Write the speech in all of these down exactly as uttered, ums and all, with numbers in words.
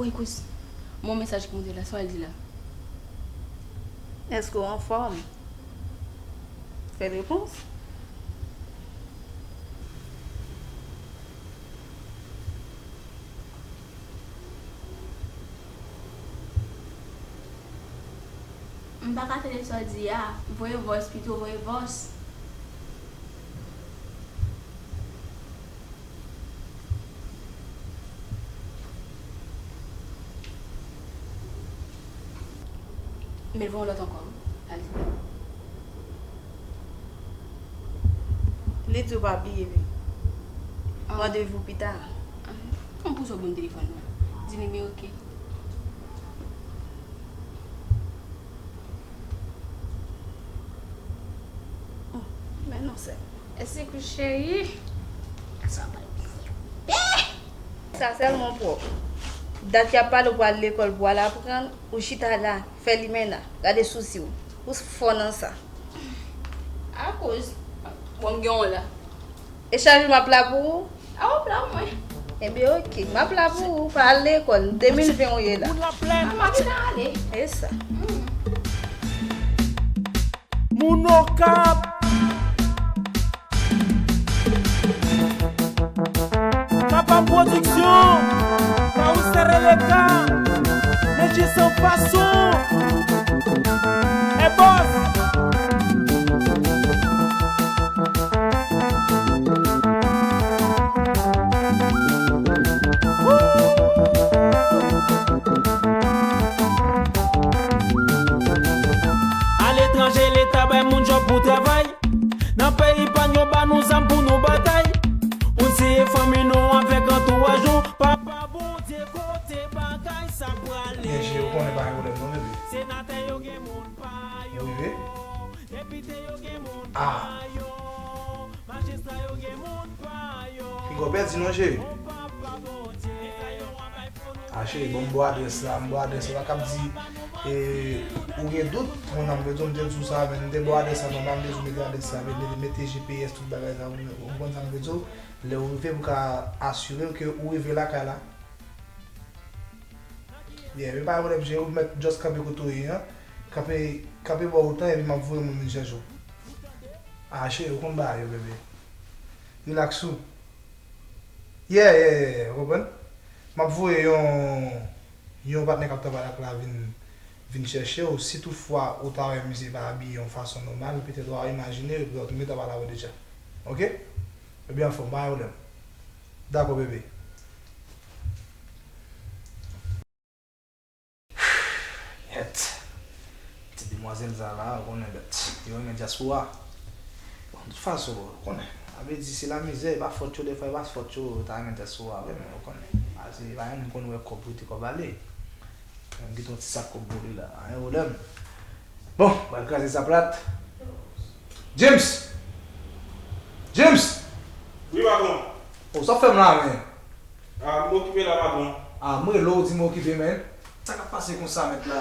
Ekous, mon mesaj ki moute la, sa w al di la? Èske w anfòm? Fè repons. M pa ka tande sa w di a. Voye vòs pito, voye vòs. Men l voye yon lòt ankò. Al di. Li di w pa bliye li. Ah. Randevou pita. Ah. Kòman pou sa w ban m telefòn nan? Di nimewo ke. Oh, men non, sè. Èske cheri? Sa pa byen. Sa sèlman pwòp. Dat y ap pale w pral lekòl pou al aprann, ou chita la, fè limena, gade sousi w. Ou fò nan sa. Akoz, bon, m gen yon la. E chak jou m ap la pou ou? A, w ap la pou mwen. Ebyen, oke, m ap la pou ou, pa al lekòl, de mil ven ou ye la. A, m ap ale. E sa. Moun Okap. Kapab Pwodiksyon, Kawousèl Eleka, Neji San Fason, e bòs. Aletranje, Leta bay moun djòb pou travay. Nan peyi pa n yo ba nou zam pou nou batay. Pou n siye fanmi nou avèk antouraj nou. Papa Bondye, kote bagay sa prale? Byen jere, ou konnen pa gen pwoblèm non, bebe. Senatè yo gen moun pa yo. Ou rive? Depite yo gen moun pa yo. Majistra yo gen moun pa yo. Piga w pèdi non, cheri. O papa Bondye, Leta yo an bay fò nou. A, cheri, bon, m ba w adrès la, m ba w adrès la, ou pa kab di, e, ou gen dout, mon amour, m te di w sa, men m te ba w adrès la nòmal, m te di w mete adrès la, mete, mete G P S, tout bagay sa, ou, ou konprann sa m vle di w, lè ou rive, pou ka asire w ke ou rive lakay la. Yeah, men pa gen pwoblèm, cheri, ou mèt just kanpe kote w ye an, kanpe, kanpe bò wout lan, epi m ap voye moun vin chèche w. A, cheri, ou konn bagay yo, bebe. Relax ou. Yeah, yeah, yeah, yeah, ou konprann? M ap voye yon, yon patnè k ap travay ak la vin, vin chèche w. Si toutfwa ou ta wè misye pa abiye yon fason nòmal, petèt w a imajine, donk, m gentan pale avè w deja. Oke? Ebyen, anfòm, pa gen pwoblèm. Dakò, bebe. Yèt. Ti demwazèl sa la, ou konnen bèt. Yo renmen dyaspora. Bon, tout fason, ou konnen. Sa vle di, se lamizè, e pa fòt yo, defwa, e pa fòt yo, yo ta renmen dyaspora vre, men ou konnen. Pase, pa gen moun konn wè kòb rete kòb ale. Mwen gen yon ti sak kòb boule la, pa gen pwoblèm. Bon, pral kraze sa plat. James! James! Wi, patwon. O, sa w fè m la, men? A, m okipe la, patwon. A, m rele w, di m okipe, men. Sa k ap pase konsa, mèt la?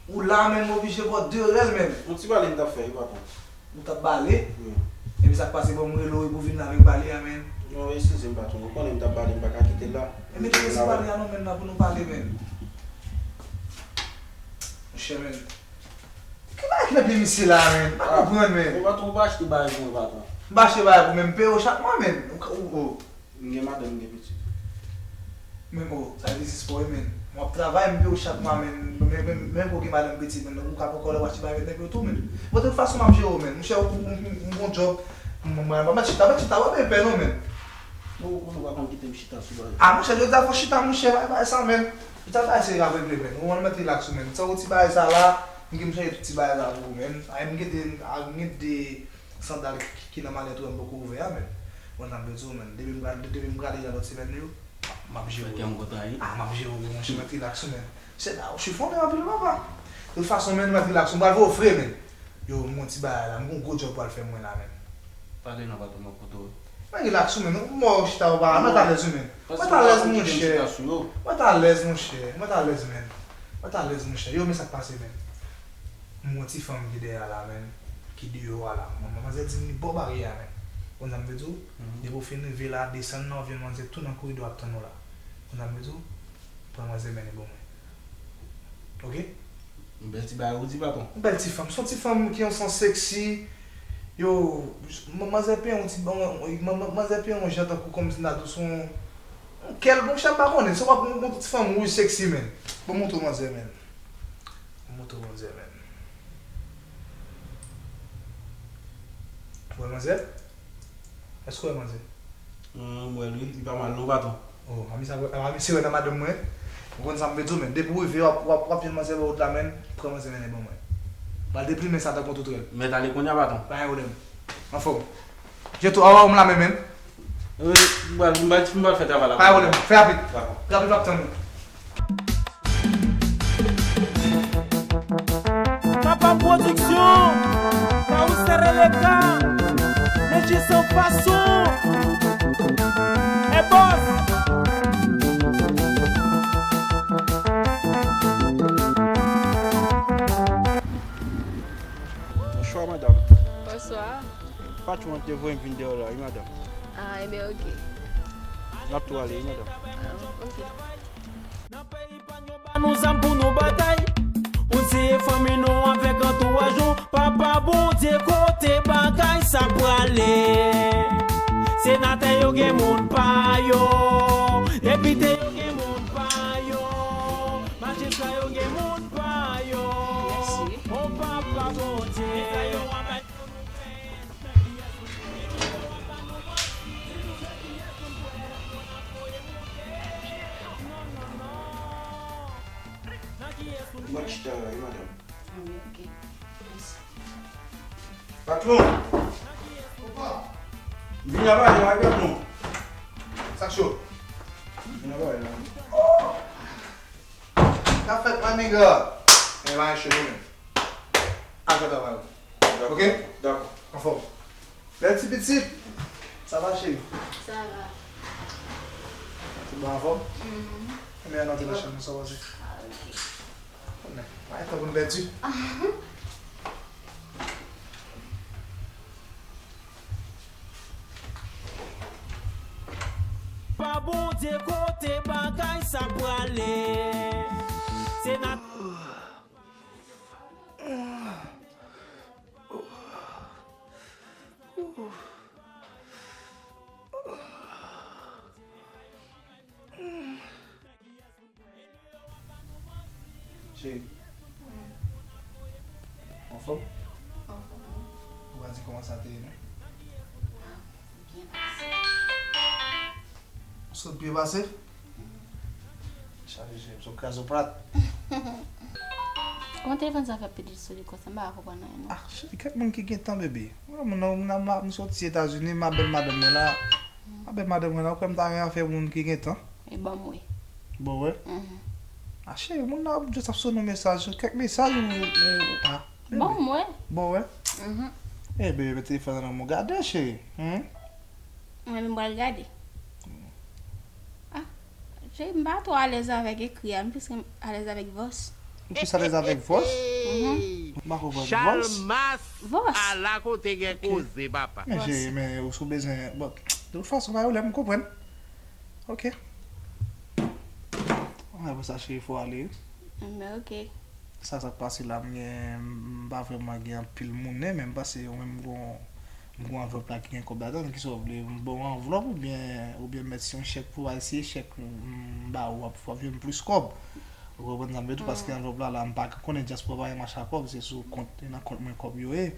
Ou la, men, m oblije ba w de rèl, men. Yon ti bale m t ap fè, wi, patwon. Ou t ap bale? Wi. Epi sa k pase, bon, m rele w, epi w vin la avèk bale a, men. Non, eskize m, patwon. Ou konnen m t ap bale, m pa ka kite l la. E mete resi bale a non, men, la pou nou pale, men. Monchè, men. Ki bagay ki nan pye misye la, men? M pa konprann, men. Ou pa twonpe achte bagay pou mwen, patwon. M pa achte bagay pou mwen, m peye w chak mwa, men. Ou, ou, ou. M gen madanm, m gen pitit. Men, o, sa vle di se pa w, men. M ap travay, m peye w chak mwa, men. Men, men, men, men, ou gen madanm, pitit, men. Ou ka pran kòlè w achte bagay, men, men, tou, men. Bon, de tout fason, m ap jere w, men. Monchè, ou, ou, ou, ou gon djòb. M, m, m, m, m, chita, m chita, w ap pè, pè, non, men. Ou, ou, ou pa konn kite m chita sou bagay. A, monchè, jodi a fò chita, monchè, bay, bay sa, men. Chita, bay, se règle, men. Ou, ou mèt relax ou, men. Sa, ou ti bagay sa la, m gen m chanje tout ti bagay sa pou ou, men. A, m gen de, a, m gen de sandal ki, ki nan malèt ou an m poko ouvè a, men. Bon, sa m vle di w, men. Depi m pral, depi m prale nan lòt semèn yo, m ap jere w. Mete yon kontra, wi. A, m ap jere w, monchè, mèt relax ou, men. Se la, ou chifonnen anpil, papa. De tout fason, men, mèt relax ou, m pral voye w fre, men. Yo, m gon ti bagay la, m gon gwo djòb pral fè mwen la, men. Pale non, patwon, m ap koute w. Men relax ou, men, ou mò chita ou pa, mèt alèz ou, men. Mèt alèz, monchè. Mèt alèz, monchè. Mèt alèz, men. Mèt alèz, monchè. Yo, men sa k pase, men. M wè ti fanm ki dèyè a la, men, ki deyò a la. Mwen, manzè di m li bò baryè a, men. Konn sa m vle di w? Depi w fin rive la, desann nan, w vin manzè tou nan koridò ap tann ou la. Konn sa m vle di w? Pran manzè mennen ban mwen. Oke? Yon bèl ti bagay ou di, patwon. Yon bèl ti fanm. Se yon ti fanm ki yon sans seksi. Yo, man- manzè peye yon ti, man- man- manzè peye yon jan tankou kòmsi m ta di w se yon, yon kèl, monchè, m pa konnen. Se yon, yon ti fanm wouj seksi, menn. Bon, montre w manzè, menn. Montre w manzè, menn. Ou wè manzè? Èske w wè manzè? Mwen, mwen, wi, li pa mal non, patwon. Oh, a misye, a misye wè nan madanm mwen. Ou konn sa m vle di w, men. Depi w rive, w ap, w ap, w ap jwenn manzè bò wout la, men. Pran manzè mennen ban mwen. Pral deplimen sa tankou toutrèl. Mèt ale kounye a, patwon. Pa gen pwoblèm. Anfòm. Jeto, awa, m la men, men. Wi, m pral, m pral, m pral fè travay la. Pa gen pwoblèm. Fè rapid. Dakò. Rapid, m ap tann ou. Papa Production, Carrousel Eleka, Neji San Fason, Ebos. Bonswa, madanm. Bonswa. Patwon an te voye m vin dèyè w la, wi, madanm. Ah, ebyen, oke. N ap tou ale, wi, madanm. Ah, oke. Nan peyi pa n yo ba nou zam pou nou batay. Pou n seye fanmi nou avèk antouraj nou. Papa Bondye, kote bagay sa prale? Senatè yo gen moun pa yo. Depite yo gen moun pa yo. Majistra yo gen moun pa yo. Mèsi. O Papa Bondye. Mwen chita la, wi, madanm. Ah, wi, oke. Mèsi. Patwon! Vin la pale la, patwon. Sa k cho? Vin la pale la. Sa fèt, my nigga? Men pa enche nou menm. Al fè travay ou. Dakò. Oke? Dakò. Anfòm. Bèl ti pitit. Sa va, cheri? Sa va. Tout bon anfòm? Mhm. Ebyen, ann antre nan chanm nan, sa w panse? Ah, oke. Konnen, pa gen tan pou n pèdi. Pa Bondye, kote bagay sa prale? Se nat- Cheri. Anfòm? Anfòm, wi. Ou pa di kòman sa te ye, non? Ah, byen pase. Ou sot byen pase? Chaje je m, se w kraze w plat. Kòman telefòn sa fè pete sou li konsa? M pa ka konprann anyen, non. Ah, cheri, kèk moun ki gen tan, bebe. Mwen, moun nan, moun nan, m soti Etazini, ma bèl madanm mwen la. Ma bèl madanm mwen la, ou kwè m ta renmen afè moun ki gen tan? E ban m wè. Bon, wè? Mhm. Ah, cheri, moun nan ap just ap sone yon mesaj, kèk mesaj ou, ou, ou, ah, bebe. Ban m wè. Bon, wè? Mhm. Eh, bebe, met telefòn nan nan men w, gade, cheri. Hmm? Mwen menm pral gade. Ah, cheri, m pa twò alèz avèk ekri a, m plis alèz avèk vòs. Ou plis alèz avèk vòs? Mhm. M pa konprann. Vòs? Chalmas. Vòs. Ala kote gen koze, papa. Men cheri, men ou sou bezwen, bon, de tout fason, pa gen pwoblèm, m konprann. Ok. Mwen apre sa, cheri, fò ale, wi. Men ok. Sa, sa k pase la, m gen, m pa vrèman gen anpil monnen, men m panse ou menm gon, gon anvlòp la ki gen kòb ladan l, kisa w vle? M ba w anvlòp oubyen, oubyen m mèt se yon chèk pou w al siye chèk, m ba ou, w ap, w ap jwenn plis kòb. Ou konprann sa m vle di w? Paske anvlòp la, la, m pa konnen dyaspora pa gen mache a kòb, se sou kont, nan kont mwen kòb yo ye.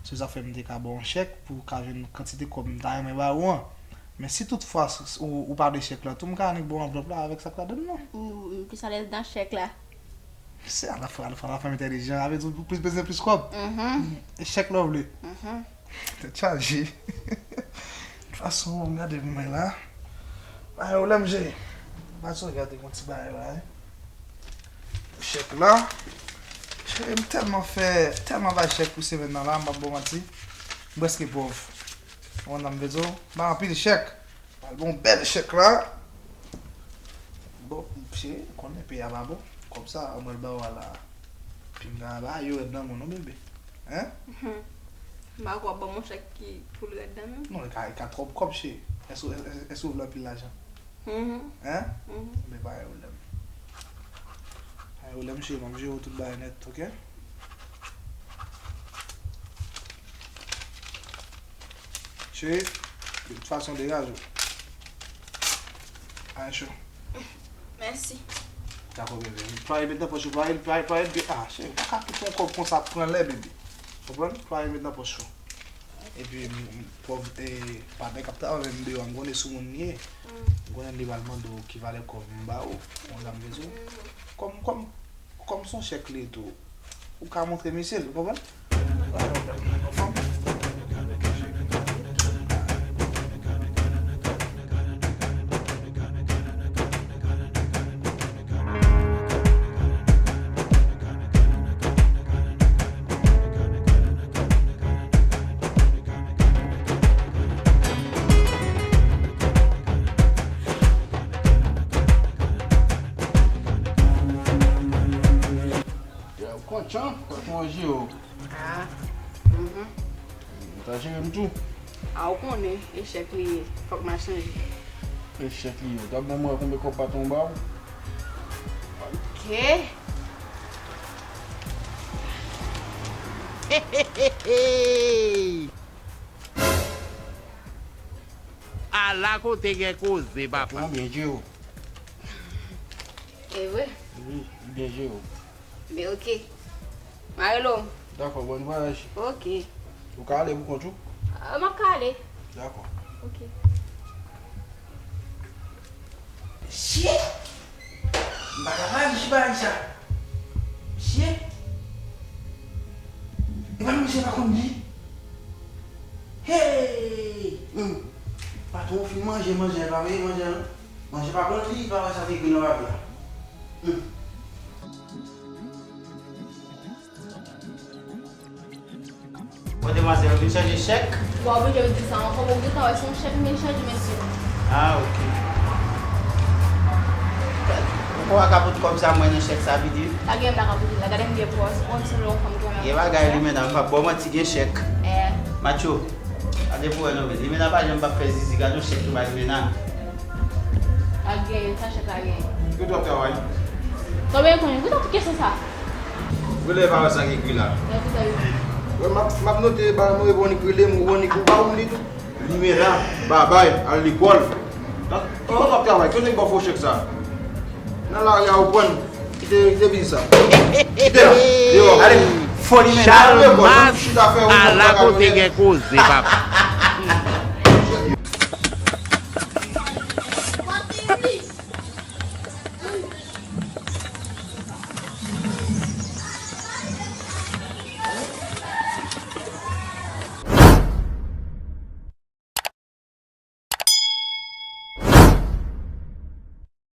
Se sa fè m te ka ba w yon chèk pou w ka jwenn kantite kòb m ta renmen ba ou an. Men si toutfwa s-, s-, ou, ou pa vle chèk la tou, m ka annik ba w anvlòp la avèk sa k ladan l, non. M, m plis alèz nan chèk la. Se a la fwa, a la fwa, la fwa entèlijan, avè di ou plis bezwen plis kòb. Mhm. E chèk la w vle. Mhm. Tèt chaje. De tout fason, m gade pou mwen la. Pa gen pwoblèm, cheri. Pa sou gade yon ti bagay la, wi. Chèk la. Cheri, m tèlman fè, tèlman bay chèk pou semèn nan la, m p ap ba w manti. M prèske pòv. Ou konn sa m vle di w? M bay anpil chèk. Al bon bèl chèk la. Bon, cheri, ou konnen peyi a pa bon. Kòb sa, mwen ba ou a la. Pinga a pa yo rèd nan men w non, bebe. Hein? Mhm. M pa kwè w ap ban m yon chèk ki pou l rèd nan men m. Non, li ka, li ka twòp kòb, cheri. Èske, èske, èske w vle anpil lajan? Mhm. Hein? Mhm. Men pa gen pwoblèm. Ou lè m cheri, m ap jere w tout bagay nèt, oke? Cheri, de tout fason degaje w. Ayo cho. Mèsi. Dakò bebe. Plwaye met nan pòch ou, plwaye, plwaye, plwaye, bebe. Ah, cheri, ou pa ka kite yon kòb konsa pran lè bebe. Konprann? Plwaye met nan pòch ou. Epi m, m, pòv, e, patnè k ap travay avè m deyò a, m konnen sou moun li ye. M konnen li pral mande w ki valè kòb m ba ou. Ou konn sa m vle di w? Kòm, kòm, kòm se yon chèk li ye tou, ou ka montre misye l, ou konprann? Yo, kontchan, kote manje yo? Ah, mhm. Ou ta jere m tou? Ah, ou konnen, e chèk li ye, fòk m al chanje. E chèk li ye, ou t ap ban m wè konbyen kòb patwon ba w? Ok. Ala kote gen koze, papa. Patwon byen jere w. E vre? Wi, li byen jere w. Men ok. M a rele w. Dakò, bon vwayaj. Ok. Ou ka ale pou kont ou? Ah, m ap ka ale. Dakò. Ok. Shit! M pa ka pa di bagay sa. Mesye. E pa misye pa konn li. Hey! Hmm. Patwon fin manje, manje pa veye manje an. Manje pa konn li, pa wè sa ki ekri nan papye a. Hmm. Bon, demwazèl, ou vin chanje chèk? Ou pa oblije di sa ankò, ou gentan wè se yon chèk m vin chanje, mesye. Ah, ok. Ou pa ka pot kòb sa mwen nan chèk sa, piti? Pa gen m la ka pote la, gade m gen pòz, ou konn se lè yon fanm ki renmen. Gen bagay, Limena, m p ap ba w manti, gen chèk. Eh. Macho, gade pou wè non, men Limena pa janm p ap fè zizi, gade yon chèk tou ba Limena. Pa genyen, sa chèk la genyen. Kote w ap travay? Konbyen konnen? Poukisa tout kesyon sa? Ou lè pa wè sa ki ekri la. Wè, m ap, m ap note, ba, mwen, Ronik rele m, Ronik, ou ba ou li tou. Limena, babay, al lekòl. Kote w ap travay? Kote w ba w fo chèk sa? Nan lari a ou pran, kite, kite biznis sa. Kite la, deyò. Ale, fo Limena. Chalmas, ala kote gen koze, papa.